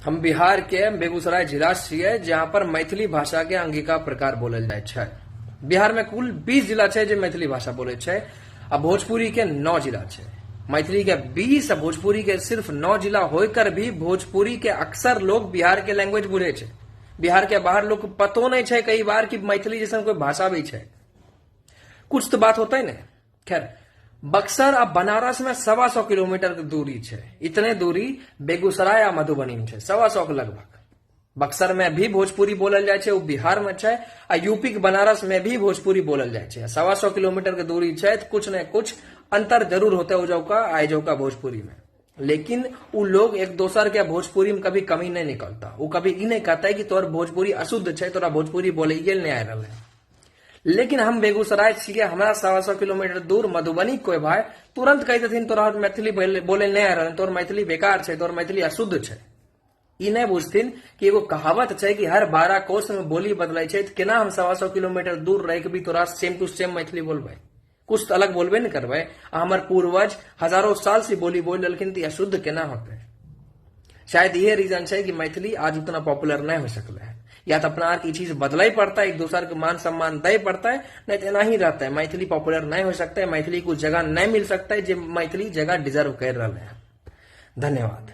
हम बिहार के बेगूसराय जिला से छियै, जहां पर मैथिली भाषा के अंगिका प्रकार बोलल जाइ छै। बिहार में कुल 20 जिला छै जे मैथिली भाषा बोलै छै, आ भोजपुरी के 9 जिला छै। मैथिली के 20 आ भोजपुरी के सिर्फ 9 जिला होकर भी भोजपुरी के अक्सर लोग बिहार के लैंग्वेज बुझै छै। बिहार के बाहर लोग के पतो नहीं छै कई बार कि मैथिली जैसन कोई भाषा भी छै। कुछ तो बात होता है ने। खैर, बक्सर आ बनारस में 125 किलोमीटर के दूरी छै। इतने दूरी बेगूसराय आ मधुबनी में छै, 125 के लगभग। बक्सर में भी भोजपुरी बोलल जाइ छै, ओ बिहार में छै, आ यूपी के बनारस में भी भोजपुरी बोलल जाइ छै। 125 किलोमीटर के दूरी छै, तो कुछ न कुछ अंतर जरूर होता है उजौका आ एजौका भोजपुरी में। लेकिन उ लोग एक दोसर के भोजपुरी में कभी कमी नहीं निकलता। वो कभी ई नहीं कहता है कि तोर भोजपुरी अशुद्ध छै, तोरा भोजपुरी बोलैये नहीं आ रहा है। लेकिन हम बेगूसराय छियै, हमरा 125 किलोमीटर दूर मधुबनी कोई भाई तुरंत कहि देथिन तोरा मैथिली बोले नहीं आ रहल, तोर मैथिली बेकार छै, तोर मैथिली अशुद्ध छै। ई नहीं बुझथिन कि एगो कहावत छै कि हर 12 कोस में बोली बदलै छै, तऽ केना हम 125 किलोमीटर दूर रहि के भी तोरा सेम टू सेम मैथिली बोलबै? कुछ तऽ अलग बोलबे ने करबै। आ हमर पूर्वज हजारों साल से बोली बोल रहलखिन, तऽ ई अशुद्ध केना होतै? शायद इहे रीजन छै कि मैथिली आज उतना पॉपुलर नहीं हो सकले है। या तो अपना आर ई चीज बदलै पड़ता है, एक दोसर के मान सम्मान दै पड़ता है, नहीं तो एना ही रहता है, मैथिली पॉपुलर नहीं हो सकता है, मैथिली को जगह नहीं मिल सकता है जे मैथिली जगह डिजर्व कर रहा है। धन्यवाद।